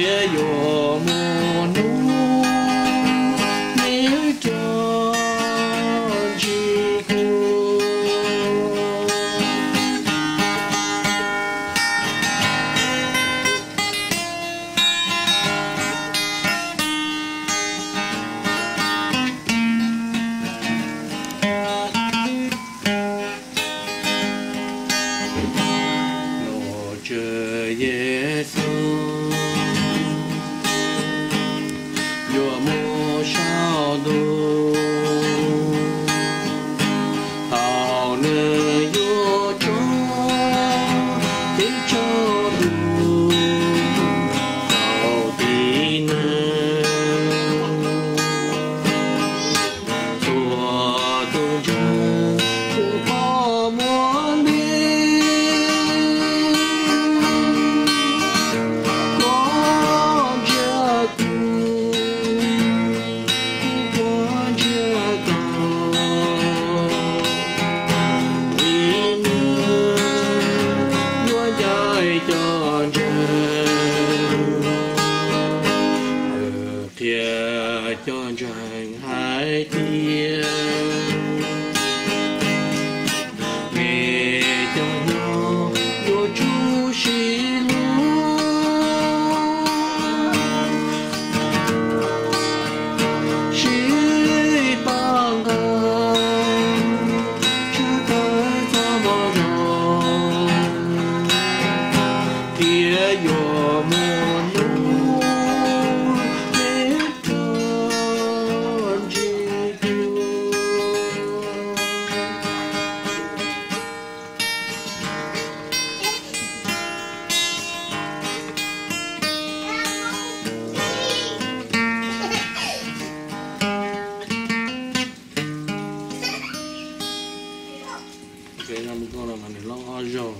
Thiab yuav muaj hnub neb rov ntsib kuv. Ntshe Yexus yuav mus saum ntuj, thaum nws yuav tso teb tso ntuj rau tim neeg. Txhua tus ntseeg kuv pom muag nti, kuv ntsia kuv, kuv ntsia koj, vim nws yuav ncaim cov ntseeg, qhia cov ntseeg hais tias neb cov nyob yuav tsum sib hlub, sib pab nqa, tshaj tawm txoj moo zoo, thiab yuav muaj hnub neb rov ntsib kuv. Kev nkauj no mas nws loj ob zaug,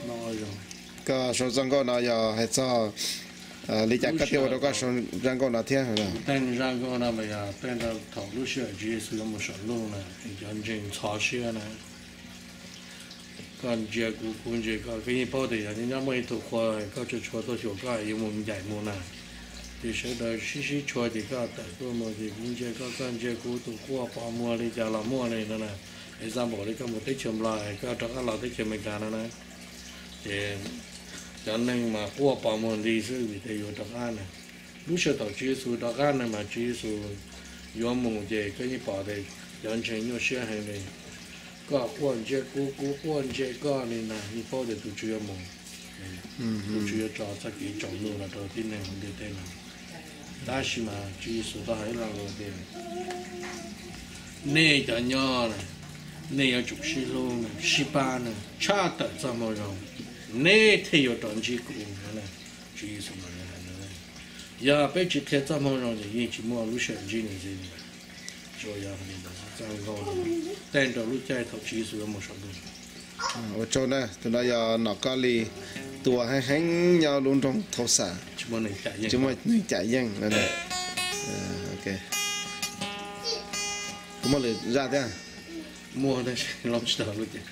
loj ob zaug. Koj sau zaj nkauj no yog hais txog li cas koj thiaj ua rau koj sau zaj nkauj no thiab? Tej zaj nkauj no mas yog tej thaum lub sij hawm Tswv Yexus yuav mus saum ntuj na, cov ntseeg ntxhov siab na. Koj ntsia kuv, kuv ntsia koj, koj yeej paub tias yog nyob muaj ib tug qhua koj tsuas tshua tuaj xyuas koj yuav mus ncaim mus na. Ces sawv daws sib sib tshua ces koj tawm tuaj mus ces kuv ntsia koj, koj ntsia kuv, tus quaj pos muag li cas los muaj li no na. Example li koj mus teb chaws Nplog, koj rov qab los teb chaws Amelikas no na. Ces cov neeg mas quaj pos muag nti xwb vim tias yuav rov qab na. Lub sij hawm thaum Tswv Yexus rov qab na mas Tswv Yexus yuav mus ces koj yeej pom tias cov ntseeg nyuaj siab heev li. Koj quaj ntsia kuv, kuv quaj ntsia koj li na, yeej paub tias tus Tswv yuav mus. Tus Tswv yuav tso txoj kev tsaus ntuj no rau tib neeg hauv ntiaj teb no. Tab sis mas Tswv Yexus tau hais ib lo lus tias nej cov nyob na, nej yuav tsum sib hlub na, sib pab na, tshaj tawm txoj moo zoo, neb thiaj yuav rov ntsib kuv no. Tswv Yexus hais no. Yog peb tsis qhia txoj moo zoo ces yeej tsis muaj lub sij hawm ntsib nws ntxiv li. Tsuas yog li ntawd xwb, txoj nkauj tej nrau lub caij thaum Tswv Yexus yuav mus saum ntuj. Ua tsaug na, tus no yog Nom Koj Lis, tus uas heev heev nyob lub nroog Thauj Xam, tsis muaj neeg cam yeej. Kuv muaj lwm zaj thiab. Muaj tab sis lov tsis tau lub caij.